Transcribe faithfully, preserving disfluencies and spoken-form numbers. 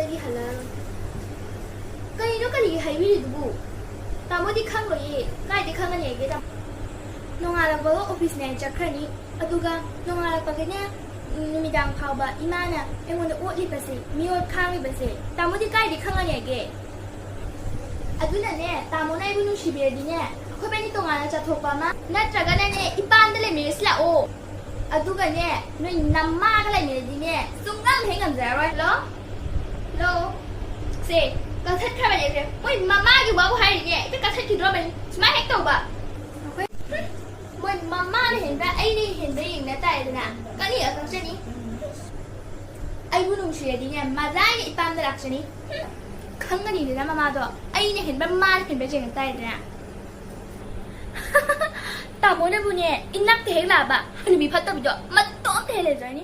ꯑꯩ ꯍꯜꯂꯛꯑꯔꯣꯏ꯫ ꯀꯩꯅꯣ ꯀꯔꯤꯒꯤ ꯍꯥꯏꯕꯤꯔꯤꯗꯨꯕꯨ? ꯇꯥꯃꯣꯗꯤ ꯈꯪꯂꯣꯏꯌꯦ꯫ ꯀꯥꯏꯗ ꯈꯪꯒꯅꯤ ꯑꯩꯒꯦ ꯇꯥꯃꯣ? ꯅꯣꯡꯉꯥꯜꯂꯛꯄꯒ ꯑꯣꯐꯤꯁꯅꯦ ꯍꯥꯏ ꯆꯠꯈ꯭ꯔꯅꯤ꯫ ꯑꯗꯨꯒ ꯅꯣꯡꯉꯥꯜꯂꯛꯄꯒꯅꯦ, ꯎꯝ, ꯅꯨꯃꯤꯗꯥꯡ ꯐꯥꯎꯕ ꯏꯃꯥꯅ ꯑꯩꯉꯣꯟꯗ ꯑꯣꯠꯂꯤꯕꯁꯦ, ꯃꯤꯑꯣꯠ ꯈꯥꯡꯂꯤꯕꯁꯦ, ꯇꯥꯃꯣꯗꯤ ꯀꯥꯏꯗ ꯈꯪꯒꯅꯤ ꯑꯩꯒꯦ? ꯑꯗꯨꯅꯅꯦ, ꯇꯥꯃꯣꯅ ꯑꯩꯕꯨ ꯅꯨꯡꯁꯤꯕꯤꯔꯗꯤꯅꯦ, ꯑꯩꯈꯣꯏꯕꯥꯅꯤ ꯇꯣꯉꯥꯟꯅ ꯆꯠꯊꯣꯛꯄ ꯑꯃ, ꯅꯠꯇ꯭ꯔꯒꯅꯅꯦ, ꯏꯄꯥꯝꯗ ꯂꯩꯃꯤꯟꯅꯁꯤ ꯂꯥꯛꯑꯣ꯫ ꯑꯗꯨꯒꯅꯦ, ꯅꯣꯏ ꯅꯃꯥꯒ ꯂꯩꯃꯤꯟꯅꯗꯤꯅꯦ, ꯁꯨꯡꯉꯝ ꯍꯦꯛ ꯉꯝꯖꯔꯔꯣꯏ꯫ ꯍꯜꯂꯣ? ꯍꯜꯂꯣ? ꯁꯦ, ꯀꯛꯊꯠꯈ꯭ꯔꯕꯅꯦ ꯁꯦ꯫ ꯃꯣꯏ ꯃꯃꯥꯒꯤ ꯋꯥꯕꯨ ꯍꯥꯏꯔꯤꯅꯦ, ꯍꯦꯛꯇ ꯀꯛꯊꯠꯈꯤꯗ꯭ꯔꯣꯕꯅꯤ꯫ ꯁꯨꯃꯥꯏꯅ ꯍꯦꯛ ꯇꯧꯕ꯫ ꯍꯨꯝ, ꯃꯣꯏ ꯃꯃꯥꯅ ꯍꯦꯟꯕ꯭ꯔꯥ, ꯑꯩꯅ ꯍꯦꯟꯕ꯭ꯔꯥ ꯌꯦꯡꯅ ꯇꯥꯔꯦꯗꯅ꯫ ꯀꯛꯅꯤꯡꯉ ꯀꯛꯆꯅꯤ꯫ ꯑꯩꯕꯨ ꯅꯨꯡꯁꯤꯔꯗꯤꯅꯦ, ꯃꯖꯥꯏꯅ ꯏꯄꯥꯝꯗ ꯂꯥꯛꯆꯅꯤ꯫ ꯍꯨꯝ, ꯈꯪꯒꯅꯤꯗꯅ ꯃꯃꯥꯗꯣ꯫ ꯑꯩꯅ ꯍꯦꯟꯕ꯭ꯔꯥ, ꯃꯥꯅ ꯍꯦꯟꯕ꯭ꯔꯥ ꯌꯦꯡꯅ ꯇꯥꯔꯦꯗꯅ꯫ ꯇꯥꯃꯣꯅꯕꯨꯅꯦ, ꯏꯅꯥꯛꯇ ꯍꯦꯛ ꯂꯥꯛꯑꯕ ꯍꯅꯨꯕꯤ ꯐꯠꯇꯕꯤꯗꯣ ꯃꯇꯣꯝꯇ ꯍꯦꯛ ꯂꯩꯖꯔꯅꯤ꯫